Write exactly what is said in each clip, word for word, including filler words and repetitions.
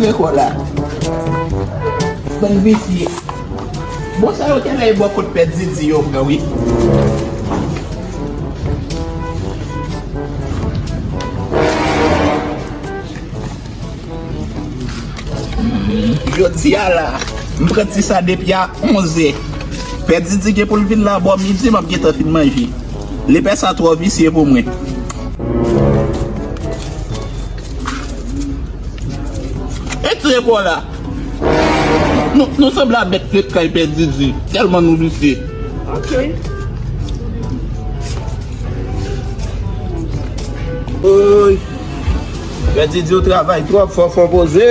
Rekò la. Bann visye. Bon, sa yo te lè bò kot Pè Didi yo pran, wi. Jodi a la, m pran ti sa depi a onz è. Pè Didi gen pou l vin la bò midi, m ap gentan fin manje. Lepè sa twò visye pou mwen. Retire kò la. Nou, nou sanble a bèt flet kay Pè Didi. Tèlman nou visye. Ok. Oy. Pè Didi, ou travay twòp, fò w fè yon poze.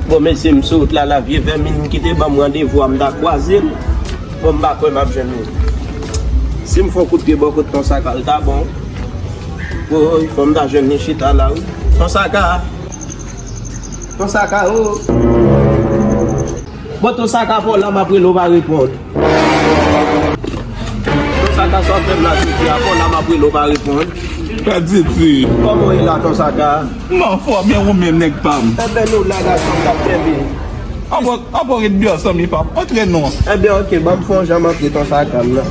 Bon, mesye, m sot la, la, vye vèmin ki te ban m randevou a, m ta kwaze l. Bon, m pa kwè m ap jwenn li. Si m fè yon kout pye bò kot Ton Saka, l ta bon. Woy, fò m ta jwenn li chita la, wi. Ton Saka. Ton Saka, o. Bon, Ton Saka, fò la, m ap rele w pa reponn. Ton Saka, sa w ap fè m la, jodi a, fò la, m ap rele w pa reponn. Pè Didi. Kòman w ye la, Ton Saka? M anfòm, e ou menm, nèg pa m? Enben, nou la, gason, m t ap kenbe. Anfò, anfò, ret deyò, zanmi pa m. Antre non. Enben, ok, ban m fè yon jan m antre Ton Saka m nan.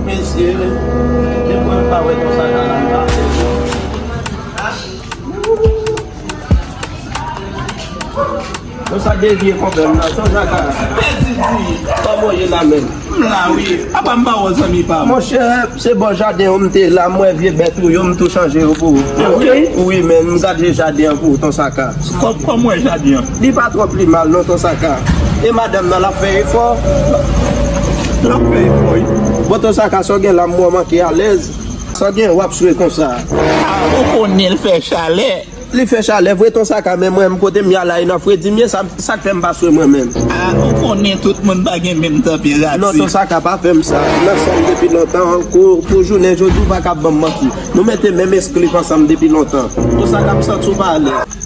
Mesye, depi mwen pa wè Ton Saka la, m pa Ton Saka devye pwoblèm nan. Ton Saka. Pè Didi. Kòman w ye la menm? M la, wi. Apa m pa wè w, zanmi pa m? Monchè, se bò jaden w m te la, m wè vye bèt ou yo, m tou chanje yo pou ou. Ah, wi? Wi, men m gade jaden an pou ou, Ton Saka. Kò-, kòman w wè jaden an? Li pa twò pli mal, non, Ton Saka. E madanm nan, l ap fè efò? L ap fè efò, wi. Bon, Ton Saka, sa w gen la, m wè w manke alèz. Sa w gen, w ap swe konsa. Ah, ou konnen l fè chalè. Li fè chalè vre, Ton Saka, men mwen menm kote m ye a la, e nan fredi m ye, sa, sa k fè m pa swe mwen menm. Ah, ou konnen tout moun pa gen menm tanperati. Non, Ton Saka, pa fè m sa. M ansanm depi lontan, kou, pou jounen jodi, ou pa ka ban m manti. Nou mete menm esklip ansanm depi lontan. Ton Saka, m santi w pa alèz.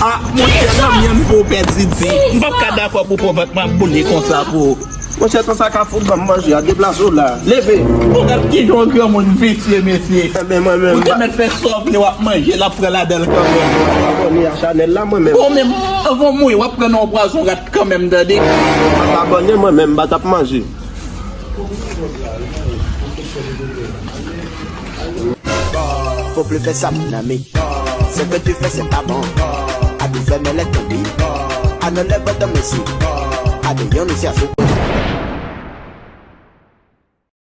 Ah, monchè, lanmyè m pou w, Pè Didi. M p ap ka dakò pou po vant mwen ap boule konsa pou ou. Monchè, Ton Saka, fout ban m manje a, deplase w la. Leve. Ou gad kijan yon granmoun visye, mesye. Enben, mwen menm, ou te mèt fè sa w vle, w ap manje, l ap pran ladan l kanmenm. Abòne a chanèl la, mwen menm. Ou menm, anvan w mouri, w ap pran nan yon pwazon rat kanmenm, tande. M ap abòne, mwen menm, m pa t ap manje. Faut plus faire ça, mon ami. Ce que tu fais, c'est pas bon. À tout faire, mais laisse tomber. À nos lèvres, dans mes yeux. À des lions, nous cherchons.